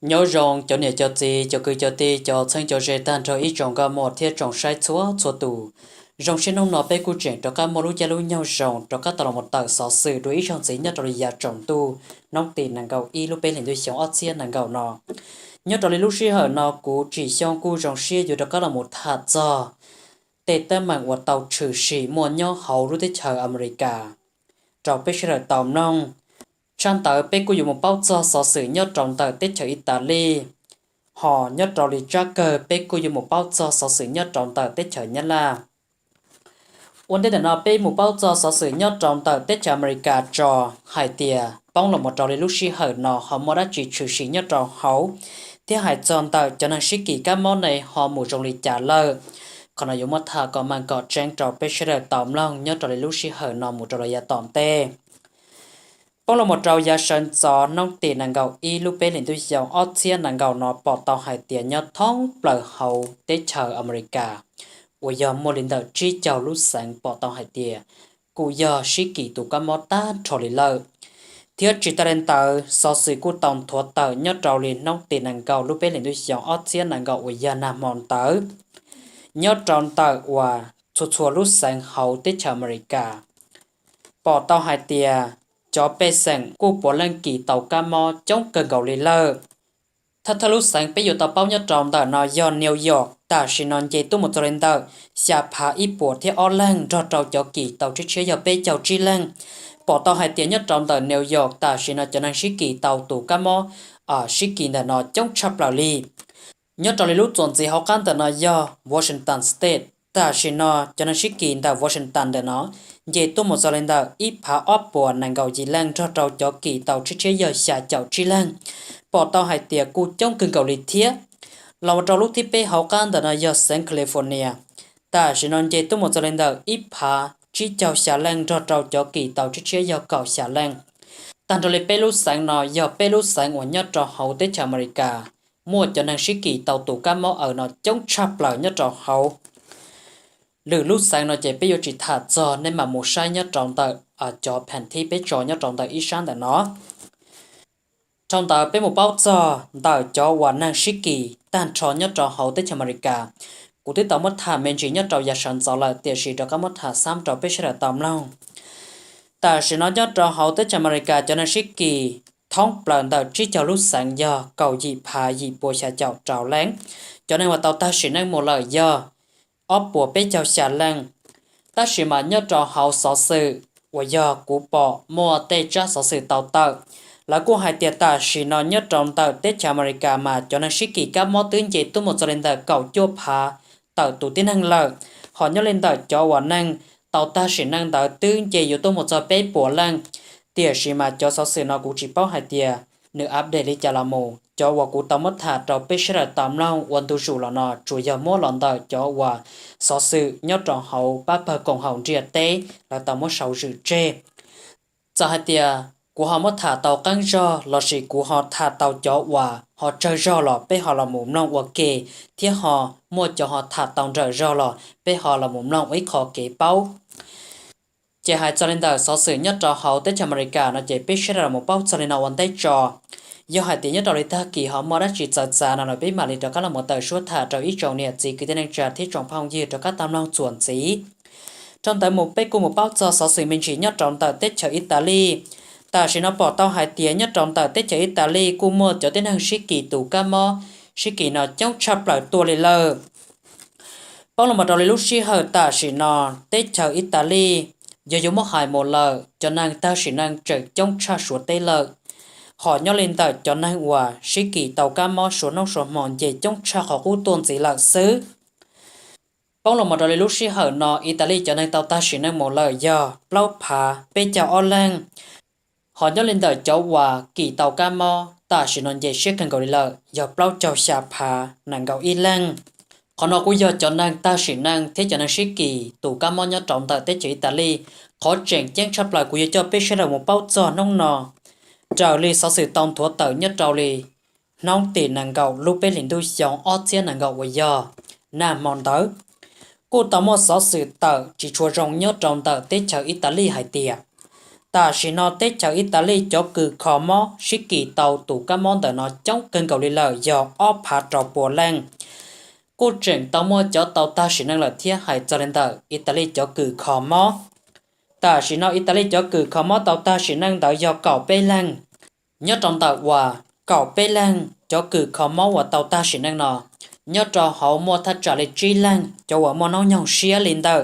Nyob zoo cov niam cov txiv, cov kwv cov tij, cov txheeb cov ze, tag nrho ib tsoom nkauj muam thiab tsoom saib txhua txhua tus. Zoo siab hnub no peb kuj tseem rov qab muaj lub caij lub nyoog zoo rov qab tau los mus tawm xov xwm dua ib zaug ntxiv nyob rau li yav tsaus ntuj hnub tim nees nkaum ib lub peb hlis ntuj xyoo ob txhiab nees nkaum no. Nyob rau li lub sij hawm no kuv Tsim Xyooj kuj zoo siab yuav rov qab los mus tham txog tej teeb meem uas tau tshwm sim muaj nyob hauv lub teb chaws Amelikas rau peb sawv daws tau mloog. Tshaj ntawd peb kuj yuav mus paub txog xov xwm nyob rau ntawm teb chaws Italis, hos nyob rau li tsab kawg peb kuj yuav mus paub txog xov xwm nyob rau ntawm teb chaws Nyab Laj. Ua ntej ntawm no peb mus paub txog xov xwm nyob rau ntawm teb chaws Amelikas tso, hais tias poob los mus rau li lub sij hawm no ho muaj dab tsi tshwm sim nyob rau hauv, thiab hais txog ntawm cov neeg sib kis kab mob ne ho mus zoo li cas lawm. Qhov no yuav muab tham kom meej kom tseeb rau peb sawv daws tau mloog nyob rau li lub sij hawm no mus rau lawm yav tom ntej. Poob los mus rau yav sawv ntxov hnub tim nees nkaum ib lub peb hlis ntuj xyoo ob txhiab nees nkaum no pom tau hais tias nyob thoob plaws hauv teb chaws Amelikas uas yog muaj li ntawm tsib caug lub xeev pom tau hais tias kuj yog sib kis tus kab mob tag nrho li lawm. Thiab tsis tas li ntawd xov xwm kuj tau nthuav tawm nyob rau li hnub tim nees nkaum lub peb hlis ntuj xyoo ob txhiab nees nkaum uas yog nag hmo ntawd nyob rau ntawm uas txhua txhua lub xeev hauv teb chaws Amelikas pom tau hais tias cov pej xeem kuj puav leej kis tau kab mob coob kawg nkaus li lawm. Thawj thawj lub xeev peb yuav tau paub nyob rau ntawm no yog New York, tam sim no nce tuaj mus txog li ntawm xya phav ib puas thiab ob leeg nrog rau cov kis tau tshiab tshiab yog peb caug tsib leeg. Pom tau hais tias nyob rau ntawm New York tam sim no cov neeg sib kis tau tus kab mob sib kis ntawm no coob tshaj plaws li. Nyob rau li lub txuas ntxiv hauv qab ntawm no yog Washington State, tam sim no cov neeg sib kis ntawm Washington ntawm no nce tuaj mus txog li ntawm ib phav ob puas nees nkaum yim leej nrog rau cov kis tau tshiab tshiab yog xya caum tsib leeg. Pom tau hais tias kuj coob kawg nkaus li thiab. Los mus rau lub thib peb hauv qab ntawm no yog xeev California, tam sim no nce tuaj mus txog li ntawm ib phav tsib caug xya leej nrog rau cov kis tau tshiab tshiab yog kaum xya leej. Tag nrho li peb lub xeev no yog peb lub xeev uas nyob rau hauv teb chaws Amelikas muaj cov neeg sib kis tau tus kab mob aws no coob tshaj plaws nyob rau hauv. Lwm lub xeev no ces peb yuav tsis tham txog, nej mam mus saib nyob rau ntawm cov phan thib peb tso nyob rau ntawm ib sab ntawm no. Dhau ntawd peb mus paub txog ntawm cov uas neeg sib kis tag nrho nyob rau hauv teb chaws Amelikas. Kuv twb tau muab tham me ntsis nyob rau yav sawv ntxov lawm, tiam sis rov qab muab tham xab rau peb sawv daws tau mloog. Tam sim no nyob rau hauv teb chaws Amelikas cov neeg sib kis thoob plaws ntawm tsib caug lub xeev yog kaum yim phav yim puas xya caum rau leej. Cov neeg uas tau tag sim neej mus lawm yog ob puas peb caug xya leej. Tab sis mas nyob rau hauv xov xwm uas yog kuv pom muaj tej tsab xov xwm tau tawm, lawv kuj hais tias tam sim no nyob rau ntawm teb chaws Amelikas mas cov neeg sib kis kab mob twb nce tuaj mus txog li ntawm kaum cuaj phav tawm tus tib neeg lawm. Hos nyob li ntawm cov uas neeg tau tag sim neej ntawd twb nce yuav tuaj mus txog peb puas leej. Tiam sis mas cov xov xwm no kuv tsis paub hais tias nws update li cas los mus. Cov uas kuv tau muab tham rau peb sawv daws tau mloog ua ntu zus los no tsuas yog muab los ntawm cov uas xov xwm nyob rau hauv pab pawg koom haum ntiaj teb lawv tau muab sau zwm tseg. Txawm hais tias kuv ho muab tham tau qeeb zog lossis kuv ho tham tau cov uas ho tsawg zog los peb ho los mus mloog ua ke, thiab ho muaj cov ho tham tau nrawm zog los peb ho los mus mloog ua ib qho kev paub. Ces hais txog li ntawm xov xwm nyob rau hauv teb chaws Amelikas no ces peb sawv daws los mus paub txog li no ua ntej tso. Yog hais tias nyob rau li tag kis ho muaj dab tsi txawv txav no los peb mam li rov qab los mus tawm suab tham rau ib tsoom niam txiv kwv tij neej tsa thiab tsoom phooj ywg rov qab tau mloog txuas ntxiv. Dhau ntawd mus peb kuj mus paub txog xov xwm me ntsis nyob rau ntawm teb chaws Italis. Tam sim no pom tau hais tias nyob rau ntawm teb chaws Italis kuj muaj cov tib neeg sib kis tus kab mob sib kis no coob tshaj plaws tuaj li lawm. Paub los mus rau li lub sij hawm tam sim no, teb chaws Italis yog yuav muab hais mus lawm cov neeg tag sim neej tseem coob tshaj Suav teb lawm. Hos nyob li ntawm cov neeg uas sib kis tau kab mob suav hnub suav hmo nce coob tshaj qhov qub tuaj ntxiv lawm xwb. Paub los mus rau li lub sij hawm no Italis cov neeg tau tag sim neej mus lawm yog plaub phav peb caug ob leeg. Hos nyob li ntawm cov uas kis tau kab mob tam sim no nce siab kawg nkaus li lawm yog plaub caug xya phav nees nkaum ib leeg. Qhov no kuj yog cov neeg tag sim neej thiab cov neeg sib kis tus kab mob nyob rau ntawm teb chaws Italis. Qhov tseem ceeb tshaj plaws kuv yuav coj peb sawv daws mus paub txog hnub no, raws li xov xwm tau nthuav tawm nyob rau li hnub tim nees nkaum lub peb hlis ntuj xyoo ob txhiab nees nkaum uas yog nag hmo ntawd, kuj tau muaj xov xwm tawm tsis tshua zoo nyob rau ntawm teb chaws Italis hais tias Tam sim no teb chaws Italis cov kws kho mob sib kis tau tus kab mob ntawm no coob kawg nkaus li lawm yog ob phav rau pua leej. Kuj tseem tau muaj cov tau tag sim neej lawm thiab. Hais txog li ntawm Italis cov kws kho mob, tam sim no Italis cov kws kho mob tau tag sim neej ntawd yog kaum peb leeg. Nyob rau ntawm uas kaum peb leeg cov kws kho mob uas tau tag sim neej no, nyob rau hauv muaj thaj tsam li tsib leeg cov uas muaj hnub nyoog siab li ntawm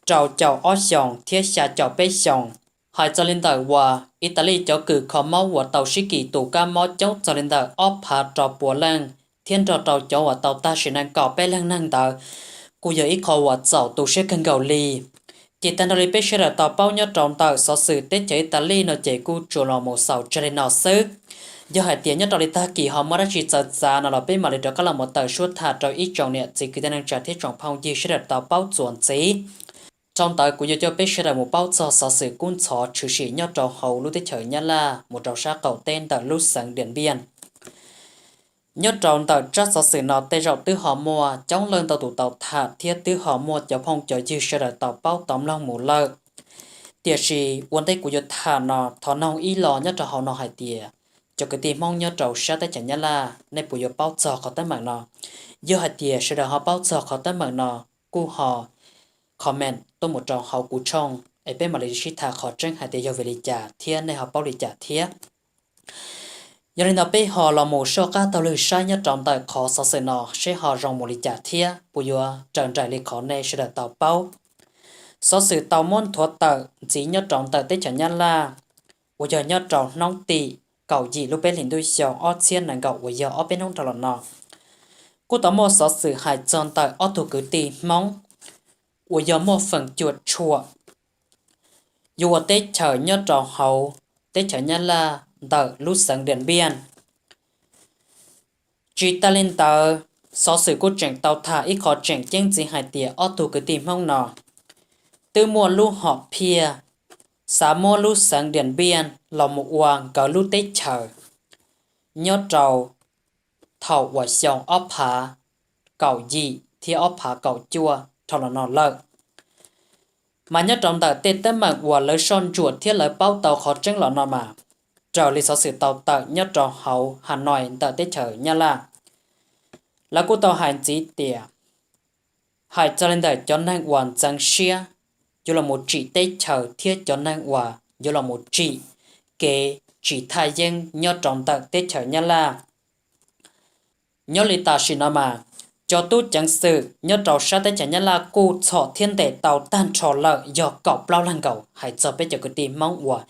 rau caum ob xyoos thiab xya caum peb xyoos. Hais txog li ntawm uas Italis cov kws kho mob uas tau sib kis tus kab mob coob txog li ntawm ob phav rau pua leej thiab nrog rau cov uas tau tag sim neej kaum peb leeg neeg ntawd, kuj yog ib qho uas txaus tu siab kawg nkaus li. Ces tag nrho li peb sawv daws tau paub nyob rau ntawm xov xwm teb chaws Italis no ces kuj tsuas los mus xaus tseg li no xwb. Yog hais tias nyob rau li tag kis ho muaj dab tsi txawv txav no los peb mam li rov qab los mus tawm suab tham rau ib tsoom niam txiv kwv tij neej tsa thiab tsoom phooj ywg sawv daws tau paub txuas ntxiv. Dhau ntawd kuv yuav coj peb sawv daws mus paub txog xov xwm kub ntxhov tshwm sim nyob rau hauv lub teb chaws Nyab Laj mus rau sab qaum teb ntawm lub xeev Diam Npiaj. Nyob rau ntawm tsab xov xwm no tej zaum twb ho muaj coob leej ntau tus tau tham thiab twb ho muaj cov phooj cov ywg sawv daws tau paub tau mloog mus lawm. Tiam sis ua ntej kuv yuav tham no thov noog ib los nyob rau hauv no hais tias cov kwv tij Hmoob nyob rau sab teb chaws Nyab Laj nej puas yuav paub txog qhov teeb meem no? Yog hais tias sawv daws ho paub txog qhov teeb meem no, kuj ho comment tuaj mus rau hauv kuv tshooj es peb mam li sib tham qhov tseeb hais tias yog vim li cas thiab nej ho paub li cas thiab. Yog li no peb ho los mus soj qab taug lw saib nyob rau ntawm qhov xov xwm no seb ho zoo mus li cas thiab puas yuav raws nraim li qhov nej sawv daws tau paub. Xov xwm tau muab nthuav tawm ntxiv nyob rau ntawm teb chaws Nyab Laj uas yog nyob rau hnub tim kaum yim lub peb hlis ntuj xyoo ob txhiab nees nkaum uas yog ob peb hnub dhau los no, kuj tau muaj xov xwm hais txog ntawm ob tug kwv tij Hmoob uas yog muaj feem cuam tshuam yuav ua teb chaws nyob rau hauv teb chaws Nyab Laj ntawm lub xeev Diam Npiaj. Tsis tas li ntawd, xov xwm kuj tseem tau tham ib qho tseem ceeb ntxiv hais tias ob tug kwv tij Hmoob no twb muaj lub hom phiaj xav muab lub xeev Diam Npiaj los mus ua nkawd lub teb chaws nyob rau thaum uas xyoo ob phav kaum yim thiab ob phav kaum cuaj dhau los no lawm. Mas nyob rau ntawm tej teeb meem uas lawv soj ntsuam thiab lawv paub tau qhov tseeb los no mas, raws li xov xwm tau tawm nyob rau hauv Hanoi ntawm teb chaws Nyab Laj, lawv kuj tau hais ntxiv tias hais txog li ntawm cov neeg uas ntxeev siab yuav los mus tsim teb chaws thiab cov neeg uas yuav los mus tsim kev tsim thaj yeeb nyob rau ntawm teb chaws Nyab Laj. Nyob li tam sim no mas, cov tub ceev xwm nyob rau sab teb chaws Nyab Laj kuj txhom thiab ntes tau tag nrho lawm yog kaum plaub leeg nkaus hais txog peb cov kwv tij Hmoob uas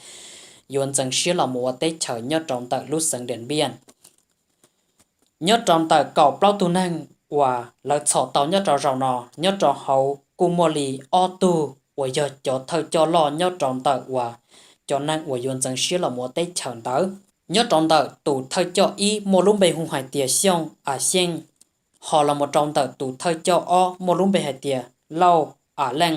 yuav ntxeev siab los mus ua teb chaws nyob rau ntawm lub xeev Diam Npiaj. Nyob rau ntawm kaum plaub tug neeg uas lawv txhom tau nyob rau zaum no, nyob rau hauv kuj muaj li ob tug uas yog cov thawj coj loj nyob rau ntawm uas cov neeg uas yuav ntxeev siab los mus ua teb chaws ntawd. Nyob rau ntawm tus thawj coj ib muaj lub npe hu hais tias Xyooj A Xyeej, ho los mus rau ntawm tus thawj coj ob muaj lub npe hais tias Lauj A Leej.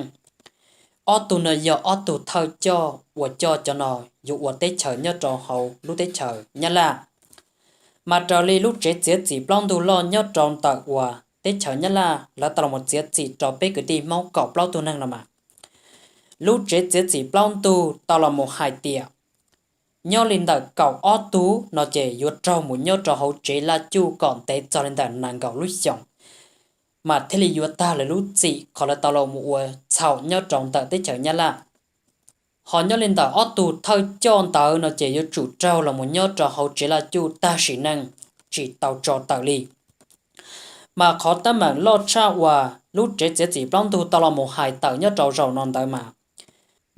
Ob tug no yog ob tug thawj coj uas coj cov no yuav ua teb chaws nyob rau hauv lub teb chaws Nyab Laj. Mas raws li lub tsev txiav txim plaub ntug loj nyob rau ntawm uas teb chaws Nyab Laj lawv tau los mus txiav txim rau peb kwv tij Hmoob kaum plaub tug neeg no mas, lub tsev txiav txim plaub ntug tau los mus hais tias nyob li ntawm kaum ob tug no ces yuav raug mus nyob rau hauv tsev laj cuj kom ntev txog li ntawm nees nkaum lub xyoos, mas thiaj li yuav tag lawv lub txim qhov lawv tau los mus ua txhaum nyob rau ntawm teb chaws Nyab Laj. Ho nyob li ntawm ob tug thawj coj ntawd no ces yuav tsum raug los mus nyob rau hauv tsev laj cuj tag sim neej tsis tau tso tawm li. Mas qhov teeb meem loj tshaj uas lub tsev txiav txim plaub ntug tau los mus hais tawm nyob rau zaum no ntawd mas,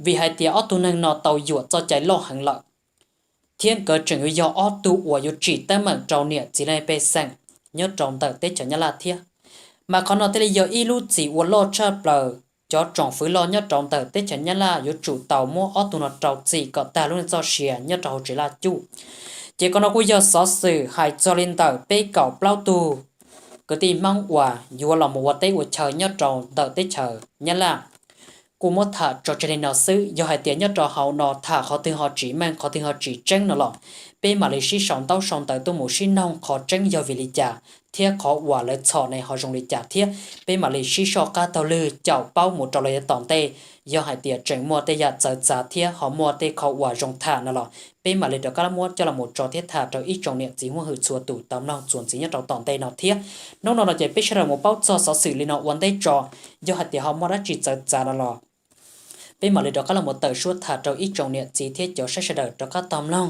vim hais tias ob tug neeg no tau yuam txoj cai loj heev lawm, thiab nkawd tseem yuav yog ob tug uas yuav tsim teeb meem rau niam txiv leej pej xeem nyob rau ntawm teb chaws Nyab Laj thiab. Mas qhov no thiaj li yog ib lub txim uas loj tshaj plaws, cov tsoom fwv loj nyob rau ntawm teb chaws Nyab Laj yuav tsum tau muab ob tug no rau txim kom tag lub neej txoj sia nyob rau hauv tsev laj cuj. Ces qhov no kuj yog xov xwm hais txog li ntawm peb kaum plaub tug kwv tij Hmoob uas yuav los mus ua teb ua chaw nyob rau ntawm teb chaws Nyab Laj. Kuj muab tham tso tseg li no xwb, yog hais tias nyob rau hauv no tham qhov twg ho tsis meej qhov twg ho tsis tseeb no los, peb mam li sib sau ntaub sau ntawv tuaj mus sib noog qhov tseeb yog vim li cas thiab qhov uas lawv txhom ne ho zoo li cas thiab peb mam li sib soj qab taug lw caum paub mus rau lawv yav tom ntej. yog hais tias tseem muaj tej yam txawv txav thiab ho muaj tej qhov uas zoo tham no los peb mam li rov qab muab coj los tso thiab tham rau ib tsoom niam txiv muaj hwm txhua tus tau mloog txuas ntxiv nyob rau tom ntej no thiab. Hnub no no ces peb sawv daws mus paub txog xov xwm li no ua ntej tso, yog hais tias ho muaj dab tsi txawv txav no los peb mam li rov qab los tawm suab tham rau ib tsoom niam txiv thiab cov saib sawv daws rov qab tau mloog.